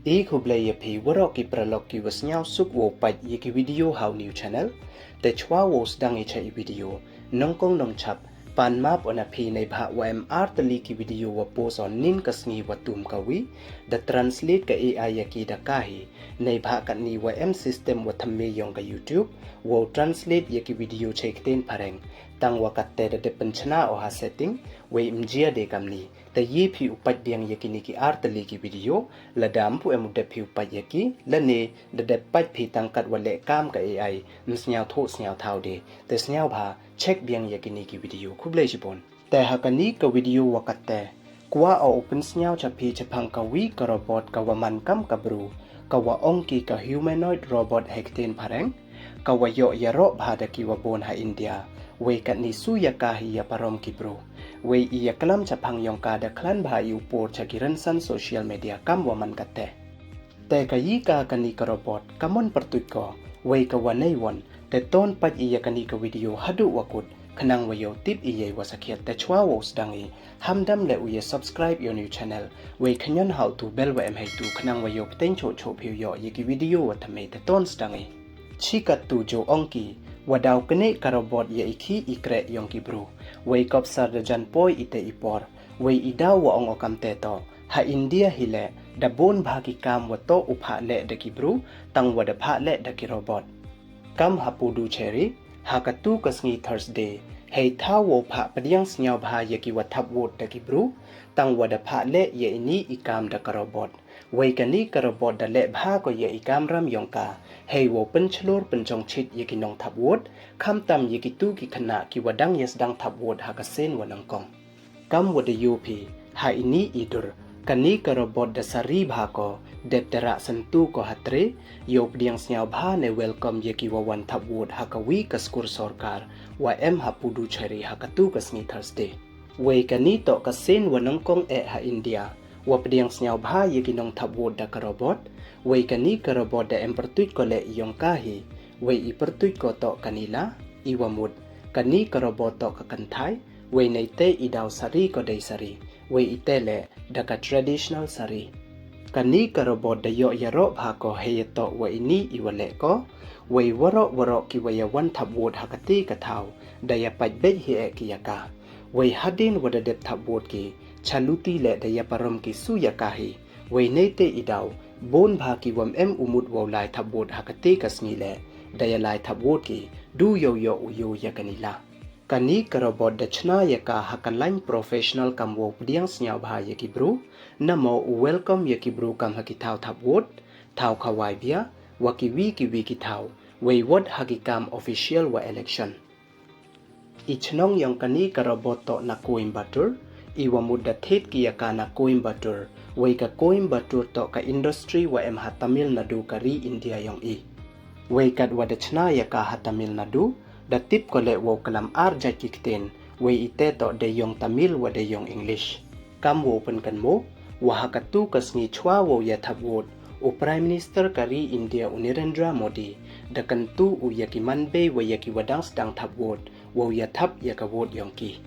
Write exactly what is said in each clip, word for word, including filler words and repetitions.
I khublei ya phi waroh ki paralok ki wa sniawsuk wow pait ya ki video ha u new channel. Te chwa wow sdang i cha i video, nongkong nongchap, pan map o na phi neibhah wa em artylli ki video wa post o nin ka sngi wa tum ka wi, da translate ka A I ya ki da ka hi, neibhah katni wa em system wa thymme yong ka YouTube, wow translate ya ki video chei ktien phareng, tang wa katte da dep pynchna o ha setting, wei mjia de kamni. Te ye phi u pait biang ya kini ki artylli ki video, lada ym pu em u dep phi u pait ya ki, lane da dep pait phi tang kat wa leh kam ka A I, msniawthuh sniawthaw de. Te sniawbha, check biang ya kini ki video. Khublei chibun. Te ha kani ka video wa katte, kwah o u pynsniaw cha phi chaphang ka wi ka robot ka wa man kam ka bru, ka wa ong ki ka humanoid robot hei ktien phareng, ka wa yoh yaroh bha da ki wa bun ha India. Wei katni su ya ka hi ya parom ki bru. Wei i ya klam chaphang yong ka da khlan bha i u por cha ki rynsan social media kam wa man katte. Te ka yi ka kani ka robot, ka mon pyrtuit ko, wei ka wa nei won. Te ton pait i ya kani ka video haduh wa kut, khnang wa yoh tip i yei wa sakhiat. Te chwa wow sdang i, hamdam le u ya subscribe ya u new channel, wei khñion ha u tu bell wa em hei tu, khnang wa yoh pteng choh choh phi u yoh ya ki video wa thymme. Te ton sdang i. Chi kattu jo ong ki, wa daw knieh ka robot ya i khih i kreh yong ki bru. Wei kop sar da jan poi i te i por. Wei i daw wa ong o kamte toh, ha India hi le, da bun bha ki kam wa toh u phah leh da ki bru, tang wa da phah leh da ki robot. Kam ha Puducherry, ha katu ka sngi Thursday, hei thaw wow phah pdiang sniawbha ya ki wa thap vote da ki bru, tang wa da phah leh ya ini i kam da ka robot. Wei kani ka robot da leh bha ko ya i kamram yong ka, hei wow pynchlur pynchongchit ya ki nongthap vote, khamtam ya kitu ki khynnah ki wa dang ya sdang thap vote ha ka sien wa nangkong. Kam wa da yoh phi, ha ini i dur, kani ka robot da sari bha ko, dep da rah syntu ko ha tre, yow pdiang sniawbha ne welcome ya ki wa wan thap vote ha ka wi ka skur sorkar, wa em ha Puducherry ha katu ka sngi Thursday. Wei kani toh ka sien wa nangkong eh ha India, wa pdiang sniawbha ya ki nongthap vote da ka robot. Wei kani ka robot da em pyrtuit ko le i yong ka hi. Wei i pyrtuit ko toh ka Nila, i wa mut, kani ka robot toh ka kynthai. Wei neite i daw sari ko dei sari. Wei i te le da ka traditional sari. Kani ka robot da yoh yaroh bha ko hei ya toh wa ini i wa leh ko. Wei waroh waroh ki wa ya wan thap vote ha kati ka thaw, da ya pait beit hi eh ki ya ka. Wei hadien wa da dep thap vote ki, cha luti le da ya parom ki su ya ka hi. Wei neite i daw, bun bha ki wam em u mut wow lai thap vote ha kati ka sngi le, da ya lai thap vote ki, du yow yoh u yoh ya ka Nila. Kani ka robot da chna ya ka ha ka lain professional kam wow pdiang sniawbha ya ki bru, namo u welcome ya ki bru kam ha ki thaw thap vote, thaw khawai bia, wa ki wi ki wi ki thaw, wei wot ha ki kam official wa election. I chnong yong kani ka robot toh na Coimbatore, i wa mut da thied ki ya ka na Coimbatore, wei ka Coimbatore toh ka industry wa em ha Tamil Nadu ka ri India yong i. Wei kat wa da chna ya ka ha Tamil Nadu, da tip ko le wow klam ar jait ki ktien, wei i te toh de yong Tamil wa de yong English. Kam wow pynkynmaw, wa ha katu ka sngi chwa wow ya thap vote, u Prime Minister ka ri India u Narendra Modi, da kyntu u ya ki manbei wa ya ki wa dang sdang thap vote, wow ya thap ya ka vote yong ki.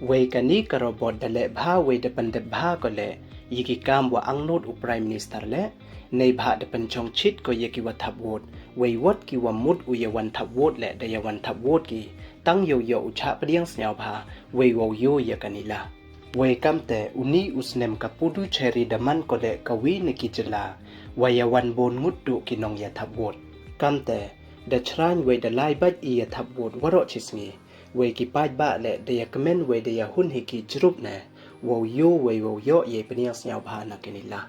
Wei kani ka robot da leh bha wei da pyndep bha ko le, ya ki kam wa angnud u Prime Minister le, neibhah da pynchongchit ko ya ki wa thap vote, wei wot ki wa mut u ya wan thap vote le da ya wan thap vote ki, tang yow yoh u chah pdiang sniawbha, wei wow yoh ya ka Nila. Wei kamte uni u snem ka Puducherry da man ko le ka wi na ki jylla, wa ya wan bun ngut du ki nong ya thap vote. Kamte, da chrain wei da lai bait i ya thap vote waroh chi sngi. Wei ki paidbah le da ya kmen wei da ya hun hi ki jrup ne, wow yoh wei wow yoh yei pdiang sniawbha na ka Nila.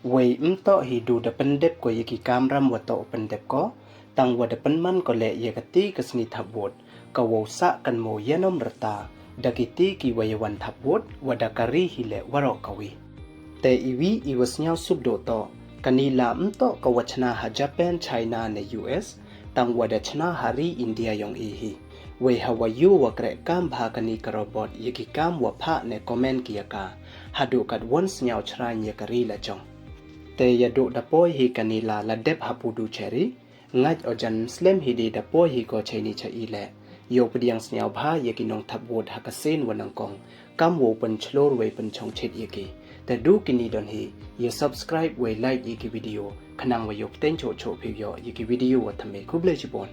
Wei ym toh hi du da pyndep ko ya ki kamram wa toh u pyndep ko, tang wa da pynman ko le ya kati ka sngi thap vote, ka wow sah kynmaw yanom rta, da kiti ki wa ya wan thap vote, wa da ka ri hi le waroh ka wi. Te i wi i wa sniawsuk du toh, ka Nila ym toh ka wa chna ha Japan, China ne U S, tang wa da chna ha ri India yong i hi. Wei ha wa yoh wa kreh kam bha kani ka robot ya ki kam wa phah ne comment ki ya ka, haduh kat wan sniaw chrain ya ka ri la jong. Te ya du da poi hi ka Nila la dep ha Puducherry, ngait o jan slem hi di da poi hi ko chai ni cha i le. Yow pdiang sniawbha ya ki nong thap vote ha ka sien wa nangkong, kam wow pynchlur wei pynchongchit ya ki. Te du kini don hi, ya subscribe wei like ya ki video, khnang wa yoh pteng choh choh phi yoh ya ki video wa thymme. Khublei chibun.